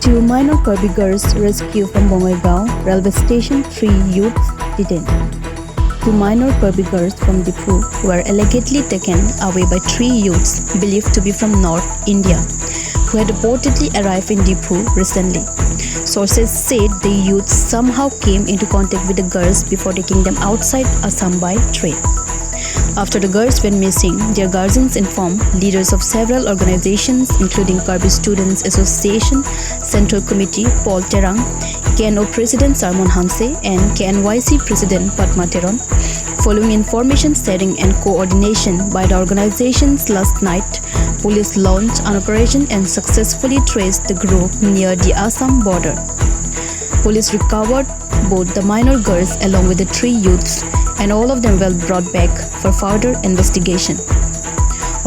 Two minor Karbi girls rescued from Bongaigaon railway station, three youths detained. Two minor Karbi girls from Diphu were allegedly taken away by three youths believed to be from North India, who had reportedly arrived in Diphu recently. Sources said the youths somehow came into contact with the girls before taking them outside Assam by train. After the girls went missing, their guardians informed leaders of several organizations, including Karbi Students Association, Central Committee Paul Terang, KNO President Sarmon Hanse, and KNYC President Padma Teron. Following information sharing and coordination by the organizations last night, police launched an operation and successfully traced the group near the Assam border. Police recovered both the minor girls along with the three youths, and all of them were brought back for further investigation.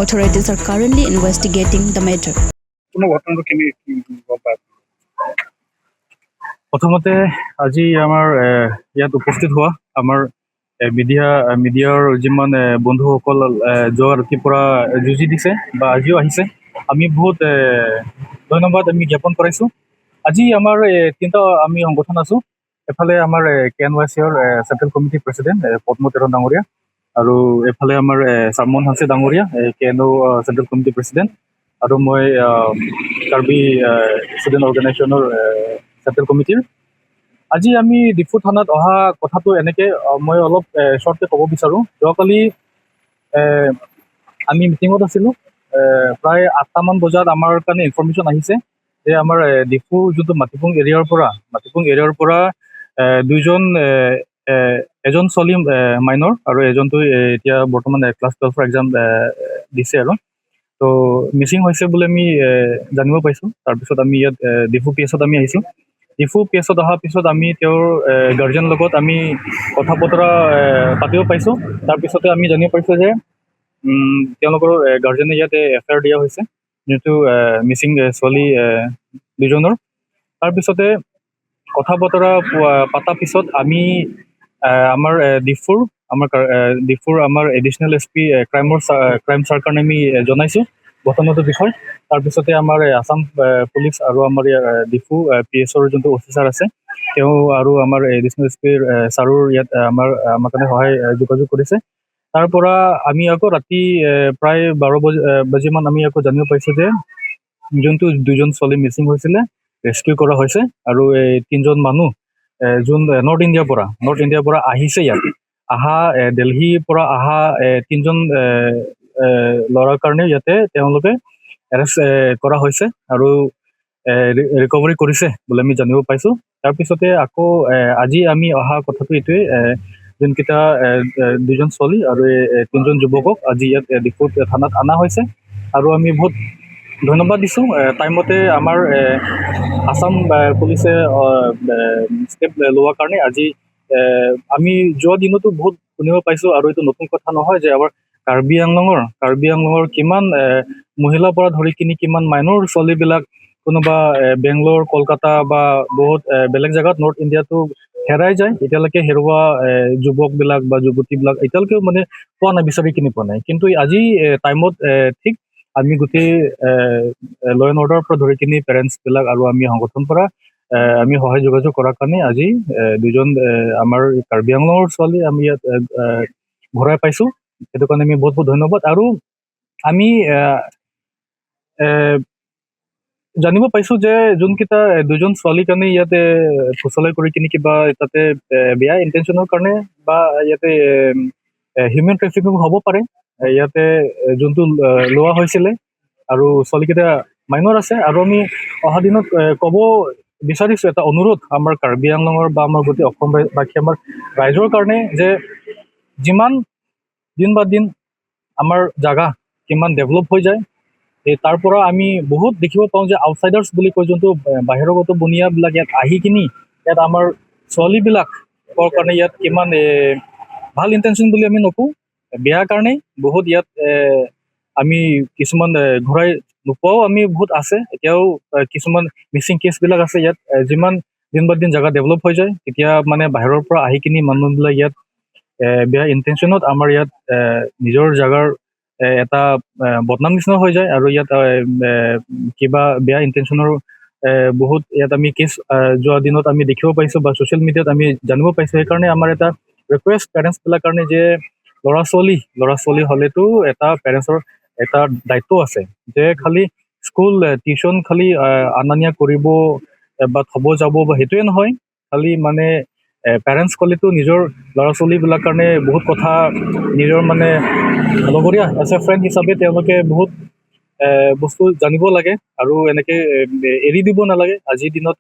Authorities are currently investigating the matter. কোনো ঘটনাটো কেনেকে কি গম পায়? প্ৰথমতে আজি আমাৰ ইয়াত উপস্থিত হোৱা আমাৰ মিডিয়াৰ যিমান বন্ধুসকল যোৱা ৰাতিৰ পৰা যুঁজি দিছে বা আজিও আহিছে, আমি বহুত ধন্যবাদ আমি জ্ঞাপন কৰাইছোঁ। আজি আমাৰ তিনিটা আমি সংগঠন আছোঁ। এফালে আমাৰ কে এন ৱাই চিৰ চেণ্ট্ৰেল কমিটিৰ প্ৰেচিডেণ্ট পদ্ম তেৰণ ডাঙৰীয়া আৰু এইফালে আমাৰ চাৰমন হানছে ডাঙৰীয়া, কে এন অ' চেণ্ট্ৰেল কমিটিৰ প্ৰেচিডেণ্ট আৰু মই কাৰ্বি ষ্টুডেণ্ট অৰ্গেনাইজেশ্যনৰ চেণ্ট্ৰেল কমিটিৰ। আজি আমি ডিফু থানাত অহা কথাটো এনেকে মই অলপ শ্বৰ্টকে ক'ব বিচাৰোঁ। যোৱাকালি আমি মিটিঙত আছিলোঁ। প্ৰায় 8টামান বজাত আমাৰ কাৰণে ইনফৰমেশ্যন আহিছে যে আমাৰ ডিফু যোনটো মাটিপুং এৰিয়াৰ পৰা দুইজন এজন ছোৱালী মাইনৰ আৰু এজনটো এতিয়া বৰ্তমান ক্লাছ 12ৰ এক্সাম দিছে আৰু ত' মিচিং হৈছে বুলি আমি জানিব পাইছোঁ। তাৰপিছত আমি ইয়াত ডিফু পি এছত আমি আহিছোঁ। ডিফু পি এছত অহাৰ পিছত আমি তেওঁৰ গাৰ্জেনৰ লগত আমি কথা বতৰা পাতিব পাইছোঁ। তাৰপিছতে আমি জানিব পাৰিছোঁ যে তেওঁলোকৰ গাৰ্জেনে ইয়াতে এফ I R দিয়া হৈছে যিহেতু মিচিং ছোৱালী দুজনৰ। তাৰপিছতে কথা বতৰা পতা পিছত আমি আমাৰ ডিফুৰ আমাৰ এডিচনেল এছ পি ক্ৰাইমৰ ক্ৰাইম ছাৰ কাৰণে আমি জনাইছোঁ ঘটনাটোৰ বিষয়ে। তাৰপিছতে আমাৰ আছাম পুলিচ আৰু আমাৰ ইয়াৰ ডিফু পি এছৰ যোনটো অফিচাৰ আছে তেওঁ আৰু আমাৰ এডিচনেল এছ পিৰ ছাৰৰ ইয়াত আমাৰ কাৰণে সহায় যোগাযোগ কৰিছে। তাৰ পৰা আমি আকৌ ৰাতি প্ৰায় 12 বাজিমান আমি আকৌ জানিব পাৰিছোঁ যে যোনটো দুজন ছোৱালী মিচিং হৈছিলে, ৰেস্কিউ কৰা হৈছে আৰু এই তিনিজন মানুহ যোন নৰ্থ ইণ্ডিয়াৰ পৰা আহিছে, ইয়াত আহা দেলহিৰ পৰা অহা তিনিজন ল'ৰাৰ কাৰণে ইয়াতে তেওঁলোকে এৰেষ্ট কৰা হৈছে আৰু ৰিকভাৰী কৰিছে বুলি আমি জানিব পাইছোঁ। তাৰপিছতে আকৌ আজি আমি অহা কথাটো এইটোৱে, যোনকেইটা এ, এ, দুজন ছোৱালী আৰু এই তিনিজন যুৱকক আজি ইয়াত ডিফু থানাত অনা হৈছে আৰু আমি বহুত ধন্যবাদ দিছোঁ। টাইমতে আমাৰ আছাম পুলিচে ষ্টেপ লোৱাৰ কাৰণে আজি আমি যোৱা দিনতো বহুত শুনিব পাইছোঁ আৰু এইটো নতুন কথা নহয় যে আমাৰ কাৰ্বি আংলঙৰ কিমান মহিলাৰ পৰা ধৰি কিনি কিমান মাইনৰ ছোৱালীবিলাক কোনোবা বেংগলোৰ, কলকাতা বা বহুত বেলেগ জেগাত নৰ্থ ইণ্ডিয়াটো হেৰাই যায়। এতিয়ালৈকে হেৰুৱা যুৱকবিলাক বা যুৱতীবিলাক এতিয়ালৈকেও মানে পোৱা নাই, বিচাৰি কিনি পোৱা নাই। কিন্তু আজি টাইমত ঠিক আমি গোটেই ল এণ্ড অৰ্ডাৰৰ পৰা ধৰি কিনি পেৰেণ্টছবিলাক আৰু আমি সংগঠন পৰা আমি সহায় যোগাযোগ কৰাৰ কাৰণে আজি দুজন আমাৰ কাৰ্বি আংলঙৰ ছোৱালী আমি ইয়াত এ, এ, ঘূৰাই পাইছোঁ। সেইটো কাৰণে আমি বহুত বহুত ধন্যবাদ। আৰু আমি এ, এ, জানিব পাইছো যে যোনকেইটা দুজন ছোৱালীৰ কাৰণে ইয়াতে ফুচলাই কৰি কিনি কিবা তাতে বেয়া ইণ্টেনশ্যনৰ কাৰণে বা ইয়াতে হিউমেন ট্ৰেফিকিং হ'ব পাৰে। ইয়াতে যোনটো লোৱা হৈছিলে আৰু ছোৱালীকেইটা মাইনৰ আছে। আৰু আমি অহা দিনত ক'ব বিচাৰিছো, এটা অনুৰোধ আমাৰ কাৰ্বি আংলঙৰ বা আমাৰ গোটেই অসমবাসী আমাৰ ৰাইজৰ কাৰণে যে যিমান দিন বা দিন আমাৰ জাগা কিমান ডেভেলপ হৈ যায়, এই তাৰ পৰা আমি বহুত দেখিব পাওঁ যে আউটচাইডাৰ্ছ বুলি কয় যোনটো বাহিৰগত বনিয়াবিলাক ইয়াত আহি কিনি ইয়াত আমাৰ ছোৱালীবিলাকৰ কাৰণে ইয়াত কিমান ভাল ইণ্টেনশ্যন বুলি আমি নকওঁ, বেয়া কাৰণেই বহুত ইয়াত আমি কিছুমান ঘূৰাই নোপোৱাও আমি বহুত আছে। এতিয়াও কিছুমান মিচিং কেছবিলাক আছে ইয়াত। যিমান দিন বা দিন জেগা ডেভেলপ হৈ যায়, তেতিয়া মানে বাহিৰৰ পৰা আহি কিনি মানুহবিলাক ইয়াত বেয়া ইণ্টেনশ্যনত আমাৰ ইয়াত নিজৰ জাগাৰ এটা বদনাম নিচিনা হৈ যায় আৰু ইয়াত কিবা বেয়া ইণ্টেনশ্যনৰ বহুত ইয়াত আমি কেছ যোৱা দিনত আমি দেখিব পাইছোঁ বা ছ'চিয়েল মিডিয়াত আমি জানিব পাইছোঁ। সেইকাৰণে আমাৰ এটা ৰিকুৱেষ্ট পেৰেণ্টছবিলাক কাৰণে যে ল'ৰা ছোৱালী হ'লেতো এটা পেৰেণ্টছৰ এটা দায়িত্ব আছে যে খালি স্কুল, টিউশ্যন খালি অনা নিয়া কৰিব বা থ'ব যাব বা সেইটোৱে নহয়। খালি মানে পেৰেণ্টছ ক'লেতো নিজৰ ল'ৰা ছোৱালীবিলাক কাৰণে বহুত কথা, নিজৰ মানে লগৰীয়া, এজ এ ফ্ৰেণ্ড হিচাপে তেওঁলোকে বহুত বস্তু জানিব লাগে আৰু এনেকে এৰি দিব নালাগে। আজিৰ দিনত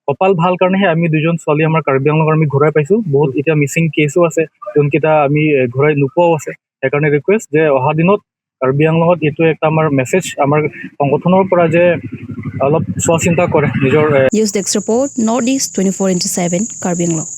কপাল ভাল কাৰণেহে আমি দুজন ছোৱালী আমাৰ কাৰ্বি আংলঙৰ আমি ঘূৰাই পাইছোঁ। বহুত এতিয়া মিচিং কেছো আছে, যোনকেইটা আমি ঘূৰাই নোপোৱাও আছে। সেইকাৰণে ৰিকুৱেষ্ট যে অহা দিনত কাৰ্বি আংলঙত এইটো এটা আমাৰ মেছেজ আমাৰ সংগঠনৰ পৰা যে অলপ চোৱা চিন্তা কৰে নিজৰ News Desk Report, Northeast 24x7, Karbi Anglong.